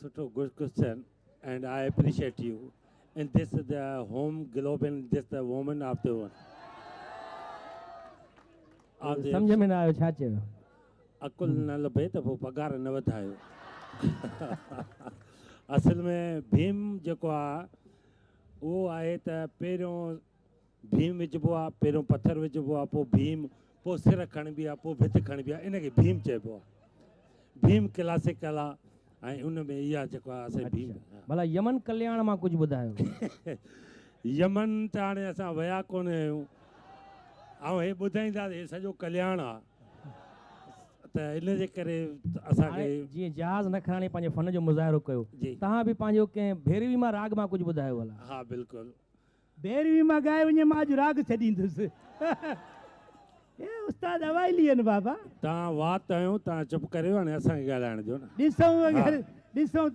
سٺو good question and I appreciate you in this the home globe in this the woman of the one سمجهه ۾ نه آيو ڇا چيو. عقل نه لڀي ته پوء پگهار نه وڌايو. اصل ۾ ڀيم جيڪو آ اهو آهي ته پهريون ڀيم وجهبو آ پهريون پٿر وجهبو آ پوء ڀيم پوء سر کڻبي آ پوء ڀت کڻبي آ ان کي ڀيم چئبو آ ڀيم ڪلاسيڪل آ ۽ ان ۾ اها جيڪو آ اسان ڀيم. ڀلا يمن ڪلياڻ مان ڪجهه ٻڌايو. يمن ته هاڻي اسان ويا ڪونه آهيون آئون هي ٻڌائيندا ته هي سڄو ڪلياڻ آ ته ان جي ڪري اسان کي. هاڻي جيئن جهاز نکراڻي پنهنجي فن جو مظاهرو ڪيو توهان به پنهنجو ڪنهن ڀيروي مان راڳ مان ڪجهه ٻڌايو ڀلا. ها بلڪل. ڀيروي مان ڳائي وڃي مان اڄ راڳ ڇڏيندس. اي استاد اوائلي آهن بابا. توهان وات هنيو توهان چپ ڪريو هاڻي اسان کي ڳالهائڻ ڏيو نه. ڏسون اگر ڏسون.